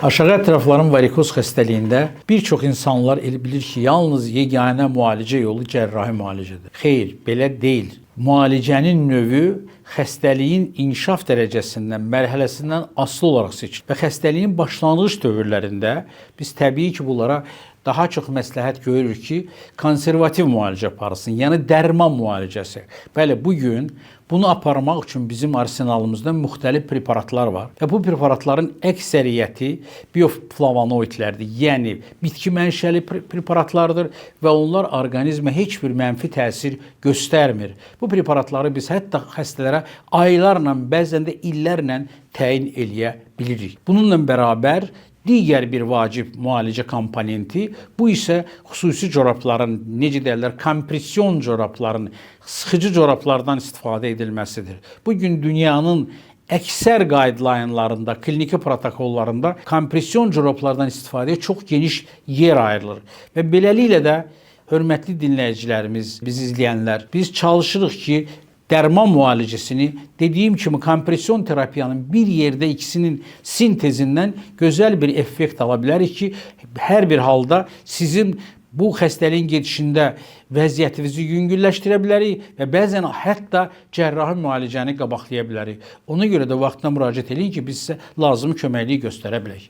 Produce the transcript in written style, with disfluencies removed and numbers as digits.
Aşağı ətrafların varikoz xəstəliyində bir çox insanlar elə bilir ki, yalnız yeganə müalicə yolu cərrahi müalicədir. Xeyr, belə deyil. Müalicənin növü xəstəliyin inkişaf dərəcəsindən, mərhələsindən asılı olaraq seçilir. Və xəstəliyin başlanğıc dövrlərində biz təbii ki, bunlara daha çox məsləhət görürük ki, konservativ müalicə aparılsın, yəni dərman müalicəsi. Bəli, bu gün bunu aparmaq üçün bizim arsenalımızda müxtəlif preparatlar var. Və bu preparatların əksəriyyəti bioflavonoidlərdir, yəni bitki mənşəli preparatlardır və onlar orqanizmə heç bir mənfi təsir göstərmir. Bu preparatları biz hətta xəstələrə aylarla, bəzən də illərlə təyin eləyə bilirik. Bununla bərabər digər bir vacib müalicə komponenti bu isə xüsusi corabların, necə deyirlər, kompression corabların, sıxıcı corablardan istifadə edilməsidir. Bu gün dünyanın əksər guideline-larında, kliniki protokollarında kompression corablardan istifadəyə çox geniş yer ayrılır. Və beləliklə də hörmətli dinləyicilərimiz, bizi izləyənlər, biz çalışırıq ki, dərman müalicəsini dediyim kimi kompression terapiyanın bir yerdə ikisinin sintezindən gözəl bir effekt ala bilərik ki, hər bir halda sizin bu xəstəliyin gedişində vəziyyətinizi yüngülləşdirə bilərik və bəzən hətta cərrahi müalicəni qabaqlaya bilərik. Ona görə də vaxtında müraciət eləyin ki, biz sizə lazımi köməkliyi göstərə bilək.